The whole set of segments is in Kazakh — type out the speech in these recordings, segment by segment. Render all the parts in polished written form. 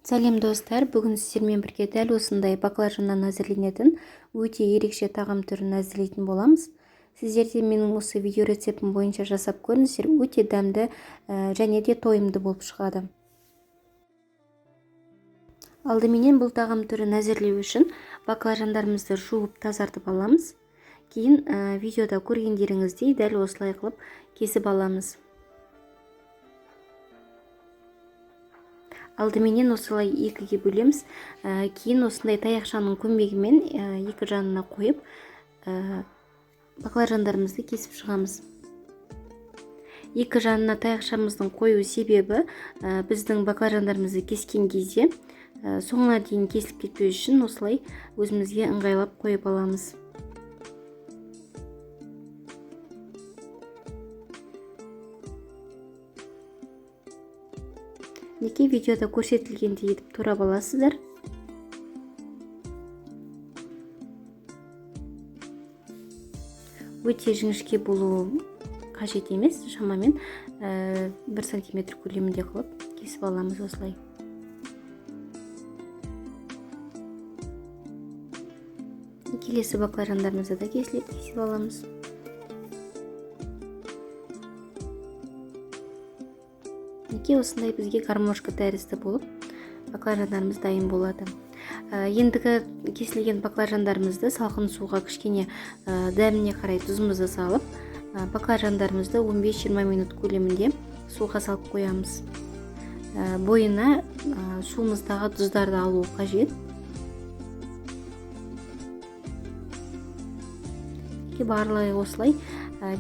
Сәлем достар, бүгін сіздермен бірге дәл осындай баклажаннан әзірленетін өте ерекше тағам түрін әзірлейтін боламыз. Сіздер де менің осы видео рецептім бойынша жасап көріңіздер, өте дәмді және де тойымды болып шығады. Алдыменен бұл тағам түрін әзірлеу үшін баклажандарымызды жуып тазартып аламыз. Кейін видеода көргендеріңіздей дәл осылай қылып кесіп аламыз. Алдыменен осылай екіге бөлеміз. Кейін осындай таяқшаның көмегімен екі жанына қойып, баклажандарымызды кесіп шығамыз. Екі жанына таяқшамыздың қою себебі, біздің баклажандарымызды кескен кезде, соңына дейін кесіліп кетпеу үшін осылай өзімізге ыңғайлап қойып аламыз. Неке видеода көрсетілгендей етіп турап аласыздар. Өте жіңішке болуы қажет емес, шамамен 1 сантиметр көлемінде қылып кесіп аламыз осылай. Келесі баклажандарымызды да кесіп аламыз. Мінекей осындай бізге гармошка тәрізді болып баклажандарымыз дайын болады. Ендігі кесілген баклажандарымызды салқын суға кішкене дәміне қарай тұзымызды салып, баклажандарымызды 15-20 минут көлемінде суға салып қоямыз. Бойына суымыздағы тұздарды алу қажет. Барлығы осылай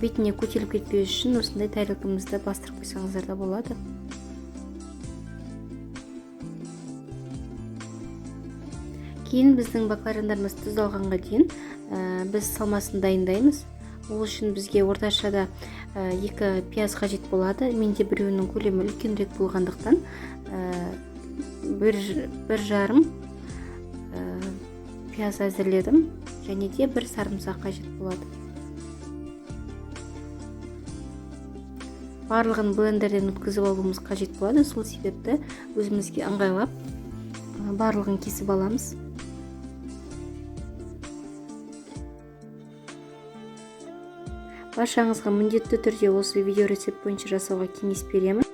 бетіне көтеріліп кетпеу үшін осындай тарелкамызды бастырып қойсаңыздар да болады. Кейін біздің баклажандарымыз тұздалғанға дейін біз салмасын дайындаймыз. Ол үшін бізге орташада 2 пияз қажет болады. Менде біреуінің көлемі үлкенірек болғандықтан, бір жарым пияз әзірледім. Және де бір сарымсақ қажет болады. Барлығын блендерден өткізіп алуымыз қажет болады. Сол себепті өзімізге ыңғайлап барлығын кесіп аламыз. Баршаңызға міндетті түрде осы видео рецепт бойынша жасауға кеңес беремін.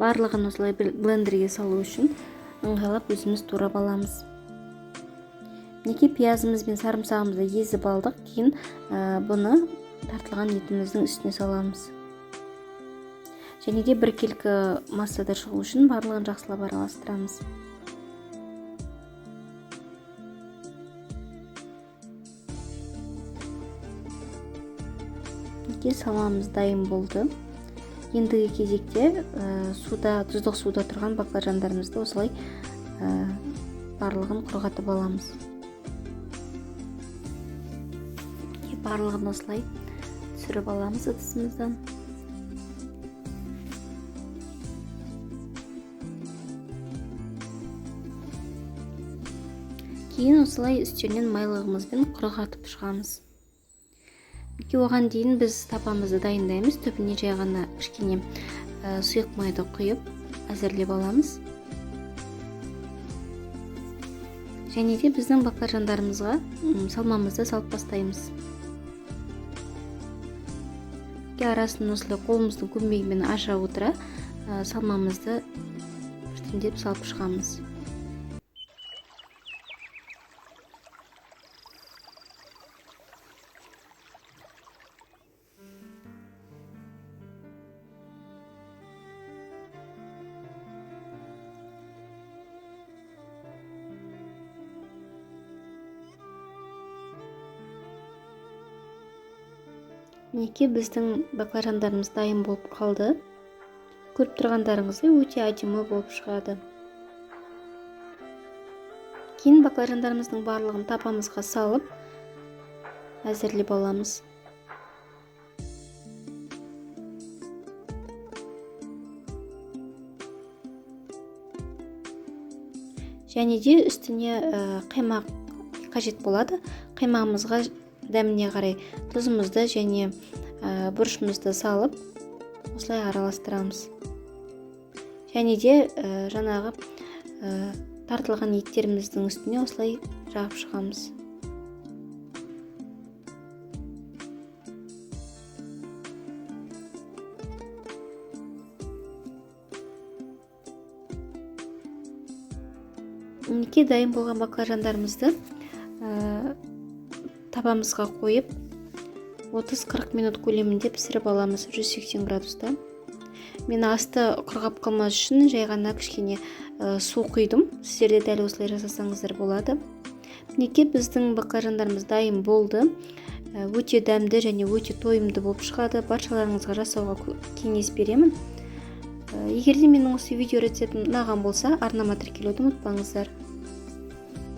Барлығын осылай блендерге салу үшін ыңғайлап өзіміз турап аламыз. Мінекей пиязымыз бен сарымсағымызды езіп алдық. Кейін бұны тартылған етіміздің үстіне саламыз. Және де біркелкі массада шығу үшін барлығын жақсылап араластырамыз. Мінекей саламыз дайын болды. Ендігі кезекте тұздық суда тұрған баклажандарымызды осылай барлығын құрғатып аламыз. Барлығын осылай түсіріп аламыз ыдысымыздан. Кейін осылай үстерінен майлығымызбен құрғатып шығамыз. Мінекей оған дейін біз табамызды дайындаймыз. Түбіне жай ғана кішкене сұйық майды құйып әзірлеп аламыз. Және де біздің баклажандарымызға салмамызды салып бастаймыз. Мінекей арасын осылай қолымыздың көмегімен аша отыра салмамызды біртіндеп салып шығамыз. Мінекей біздің баклажандарымыз дайын болып қалды. Көріп тұрғандарыңыздай өте әдемі болып шығады. Кейін баклажандарымыздың барлығын табамызға салып әзірлеп аламыз. Және де үстіне қаймақ қажет болады. Қаймағымызға дәміне қарай тұзымызды және бұрышымызды салып осылай араластырамыз. Және де жаңағы Тартылған еттеріміздің үстіне осылай жағып шығамыз. Мінекей, дайын болған баклажандарымызды табамызға қойып 30-40 минут көлемінде пісіріп аламыз 180 градуста. Мен асты құрғап қалмас үшін жай ғана кішкене су құйдым. Сіздер де дәл осылай жасасаңыздар болады. Мінекей, біздің баклажандарымыз дайын болды. Өте дәмді және өте тойымды болып шығады. Баршаларыңызға жасауға кеңес беремін. Егер де менің осы видео рецептім ұнаған болса, арнама тіркелуді ұмытпаңыздар.